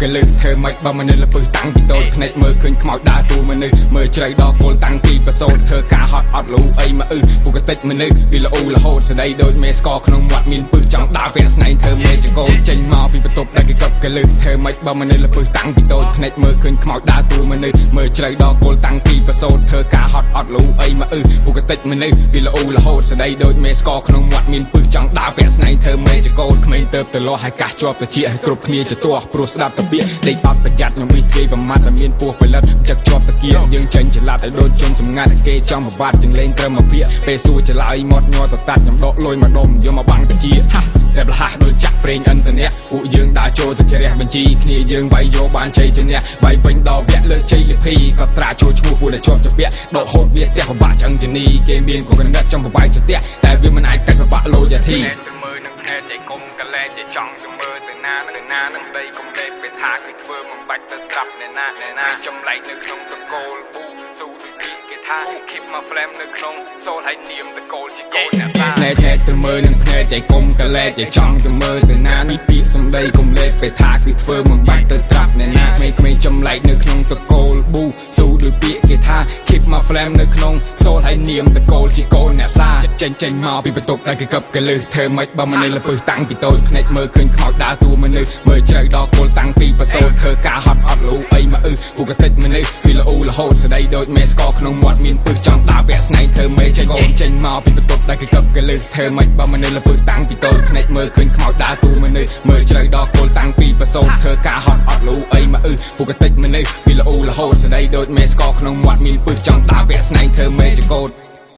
កលឹះធ្វើម៉េចបើមនុស្សល្ពឹសតាំងពីតូចភ្នែកមើលឃើញខ្មោចដើរតួមនុស្សមើលជ្រៅដល់គល់តាំងពីប្រសូតធ្វើការហត់អត់លូអីមកអឺពុកតិចមនុស្សវាល្អរហូតស្ដីដូចមេស្កក្នុងមាត់មានពឹសចង់ដើរពាក់ស្នែងធ្វើមេចកោចេញមកពីបន្ទប់ដែលគេកឹបកលឹះធ្វើម៉េចបើមនុស្សល្ពឹសតាំងពីតូចភ្នែកមើលឃើញខ្មោចដើរតួមនុស្សមើលជ្រៅដល់គល់តាំងពីប្រសូតធ្វើការហត់អត់លូអីមកអឺពុកតិចមនុស្សវាល្អរហូតស្ដីដូចមេស្កក្នុងមាត់មានពឹសចង់ដើរពាក់ស្នែងធ្វើមេចកោក្មេងទៅទៅលាស់ឲ្យកាសជាប់តិចឲ្យគ្រប់គ្នាចទាស់ព្រោះស្ដាប់តាពាកដេកអត់ប្រយ័ត្នខ្ញុំវិជ័យប្រមាត់តែមានពោះផលិតចឹកជាប់តាគៀយើងចេញចល័តឲ្យដូចជនសម្ងាត់គេចង់ប្របាត់ជាងលេងត្រឹមមកភាកពេលសួរចឡើយមាត់ញ័រតតាត់ខ្ញុំដកលុយមកដុំយកមកបាំងតាជាហាតែប្រហាស់ដូចចាក់ប្រេងឥន្ធនៈពួកយើងដើរចូលទៅជ្រះបញ្ជីគ្នាយើងវាយយកបានជ័យជំនះវាយវិញដល់វគ្គលើកជ័យលិភីក៏ត្រាចូលឈ្មោះពួកដែលជាប់ជាពាក់ដកហូតវាផ្ទះពិបាកឆ្អឹងជនីគេមានក៏កណិតចង់បបាយស្ទះតែវាមិនអាចកាច់ពិបាកលោយាធីទៅមើលនឹងភ្នែកឯកុំកលែកចង់ទៅមើលទៅណាទៅណានឹងដីកុំលេបពេលថាគឺធ្វើមិនបាច់ទៅត្រាប់អ្នកណាអ្នកណាចម្លែកនៅក្នុងតកូលប៊ូស៊ូដូចពាក្យគេថា keep my flame នៅក្នុងសូលហើយនាមតកូលជាកូនអ្នកតាភ្នែកទៅមើលនឹងភ្នែកឯកុំកលែកចង់ទៅមើលទៅណានេះពាក្យសំដីកុំលេបពេលថាគឺធ្វើមិនបាច់ទៅត្រាប់អ្នកណាក្មេងៗចម្លែកនៅក្នុងតកូលប៊ូស៊ូដូចពាក្យគេថា keep my flame នៅក្នុងសូលហើយនាមតកូលជាកូនអ្នកផ្សារចេញចេញមកពីបន្ទប់ដែលគេកឹបកលឹះធ្វើម៉េចបើមនុស្សល្ពឹសតាំងពីតូចភ្នែកមើលឃើញខ្មោចដើរតួមនុស្សមើលជ្រៅដល់គល់តាំងពីប្រសូតធ្វើការហត់អត់លូអីមកអឺឧកតិចមនុស្សវាល្អរហូតស្ដីដូចមេស្កក្នុងមាត់មានពឹសចង់ដើរពាក់ស្នែងធ្វើមេចេញកូនចេញមកពីបន្ទប់ដែលគេកឹបកលឹះធ្វើម៉េចបើមនុស្សល្ពឹសតាំងពីតូចភ្នែកមើលឃើញខ្មោចដើរតួមនុស្សមើលជ្រៅដល់គល់តាំងពីប្រសូតធ្វើការហត់អត់លូអីមកអឺឧកតិចមនុស្សវាល្អរហូតស្ដីដូចមេស្កក្នុងមាត់មានពឹសចង់ដើរពាក់ស្នែងធ្វើមេចកោត។